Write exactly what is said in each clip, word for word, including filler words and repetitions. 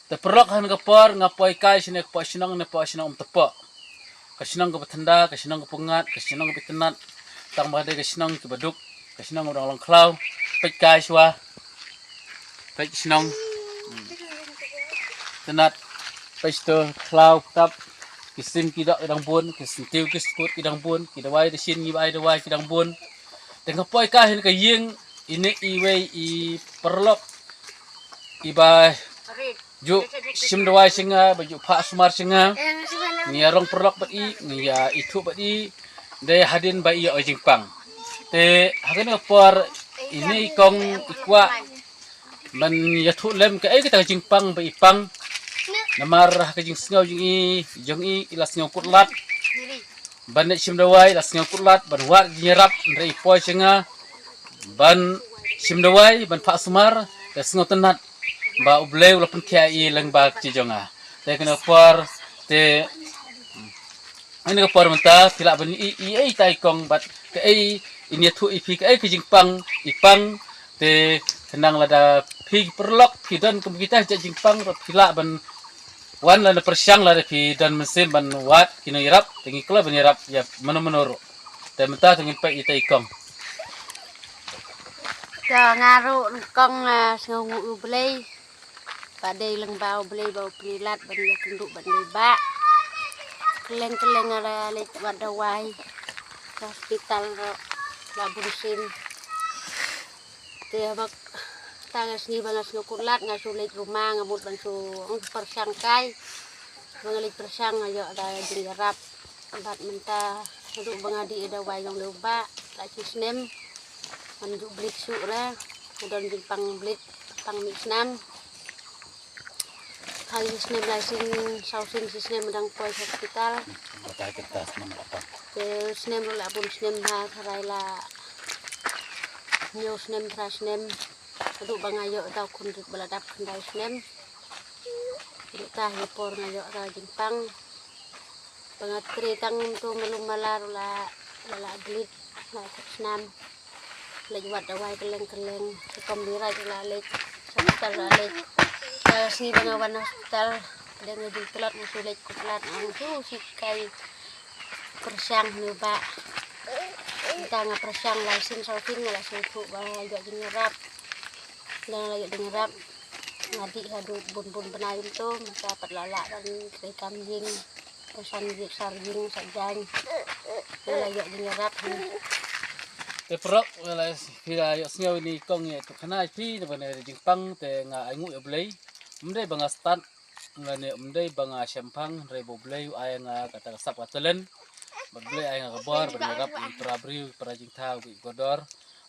Te paralok, ha kane ka por nga poi kai shane ka poi shnong, ne poi shnong Umtepoh. Ka shnong kaba tynda, ka shnong kaba pyngngad, ka shnong kaba itynnad. Tang ba dei ka shnong kaba duk, ka shnong kaba dang long khlaw. Peit kai shuwa. Peit shnong. Hmm. Itynnad. Peit to khlaw tap. Ki sim ki doh ki dang bun, ki syntiew ki sukut ki dang bun, ki dawai dashin ngi ba ai dawai ki dang bun. Te nga poi kai ha kane ka ïing, ine iwei i paralok iba ju shim dawai sha nga, ba ju phah sumar sha nga. Ngi ïa rong paralok bad i, ngi ïa ithuh bad i. Dei hadien ba i ïoh jingpang. Te ha kane ka por ine i kong i kwah ban ïathuh lem kaei kata ka jingpang ba i pang. Namar ha ka jingsngew jong i, jong i, i la sngew kut lad. Ban leit shim dawai, i la sngew kut lad, ban wad jingïarap, hynrei i poi sha nga ban shim dawai, ban phah sumar, te sngew tynnad ba U Blei u la pynkhiah ïa i lyngba ka jong nga. Te kane ka por, te kane ka por mynta phi lah ban i, i, i, ta i kong bad kaei in ïathuh ïa phi, kaei ka jingpang i pang. Te khnang lada phi paralok phi don kum kita jait jingpang ruh phi lah ban wan lada pyrshang, lada phi don mynsiem ban wad ki nongïarap, te ngi kloi ban ïarap ïa mano mano ruh. Te mynta te ngin peit ïa ta i kong. Ka nga ruh kong, ah, sngewnguh U Blei. Ba dei lyngba U Blei ba u plie lad ban ïakynduh bad ngi ba kylleng kylleng nga la leit wad dawai ka hospital ruh la bun sien. Te haba ta ka sngi ba nga sngew kut lad nga shu leit ruma, nga mut ban shu ong pyrshang kai. Ba nga leit pyrshang nga ïoh da jingïarap. Bad mynta ruh ba nga dih ïa dawai jong lei u bah la shi snem. Ngam ju bleed shuh re. Nga don jingpang bleed, pang mih snam. Ha shi snem lai sien, saw sien shi snem dang poi sha hospital. Te snem ruh la bun snem bha, tharai la hynñiew snem, phra snem. Ruh ba nga ïoh ïa u khun rit ba la dap khyndai snem. Ruh ta hi por nga ïoh ïa ka jingpang. Ba nga trei tang to malu mala ruh la, la, la bleed, la thep snam. Leit wad dawai kylleng kylleng, sha Komrirat ruh la leit, sha hospital ruh la leit. Ka sngi ba nga wan hospital, dang nga jingtlot, nga shu leit kut lad, nga shu shikai pyrshang hynñiew bah. Mynta nga pyrshang lai sien saw sien nga la shu thuh ba ïoh jingïarap. Dang la ïoh jingïarap. Nga dih haduh bun bun bnai kumto, mynta pat la lah ban trei kam ïing. Pyrshang ïing sar ïing sar jaiñ. Nga la ïoh jingïarap hi. Te paralok, nga la phi la ïoh sngew ïa i kong ïa tu khana ïa phi, na ba ne jingpang te nga ainguh ïa U Blei. Ym dei ba nga stad, nga ne ym dei ba nga shemphang, hynrei ba U Blei u ai nga kata ka sap ka talent. Bad U Blei ai nga ka bor ban ïarap ïa i para briew, i para jingthaw, i kordor.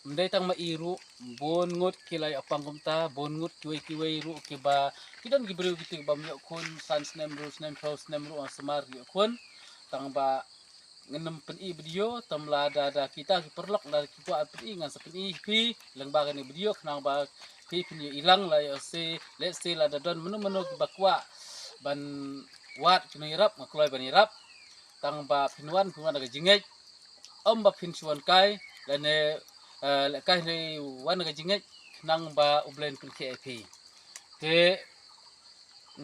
Ym dei tang ma i ruh, bun ngut ki la ïoh pang kumta, bun ngut kiwei kiwei ruh kiba, ki don ki briew kito kiba ym ïoh khun, san snem, hynriew snem, phew snem ruh, sumar ïoh khun. Tang ba ngam pyn-i video, te lada da kita ki paralok, lada ki kwah pyn-i, ngan sa pyn-i phi lyngba kane video, khnang ba phi phin ïoh i lang, la ïoh se, let's say lada don mano mano kiba kwah ban wad ki nongïarap, nga kloi ban ïarap. Tang ba phin wan, phin wan da ka jingngeit. Ym ba phin shu wan kai, lane, eh, lehkai hynrei wan da ka jingngeit, khnang ba U Blei un pynkhiah ïa phi. Te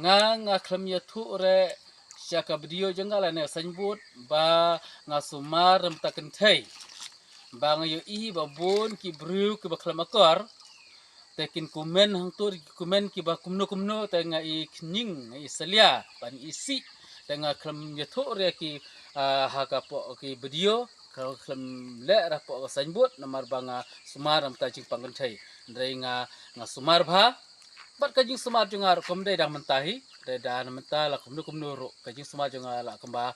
nga, nga khlem ïathuh re sha ka video jong nga lane ka signboard ba nga sumar na bynta kynthei. Ba nga ïohi ba bun ki briew kiba khlem akor te kin comment hangto, ki comment kiba kumno kumno, te nga i khñiang, nga i salia, ban i sih. Te nga khlem ïathuh re ki, ah, ha ka poh ki video, ka khlem leh ra poh ka signboard, namar ba nga sumar na bynta jingpang kynthei. Hynrei nga, nga sumar bha. Bad ka jingsumar jong nga ruh kam dei dang mynta hi, dei da na mynta la kumno kumno ruh, ka jingsumar jong nga la kumba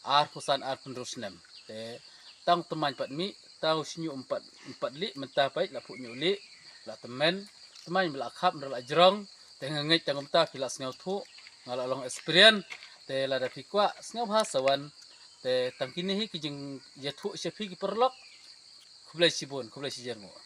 arphew san arphew hynriew snem. Te tang tymmen pat mih, tang u shñiuh ym pat, ym pat lieh, mynta pat la phuh ñiuh lieh, la tymmen, tymmen ba la khap, la jrong, te nga ngeit tang kumta phi la sngewthuh, nga la long experience, te lada phi kwah sngewbha sa wan, te tang kine hi ki jingïathuh sha phi ki paralok, khublei shibun, khublei shijur nguh.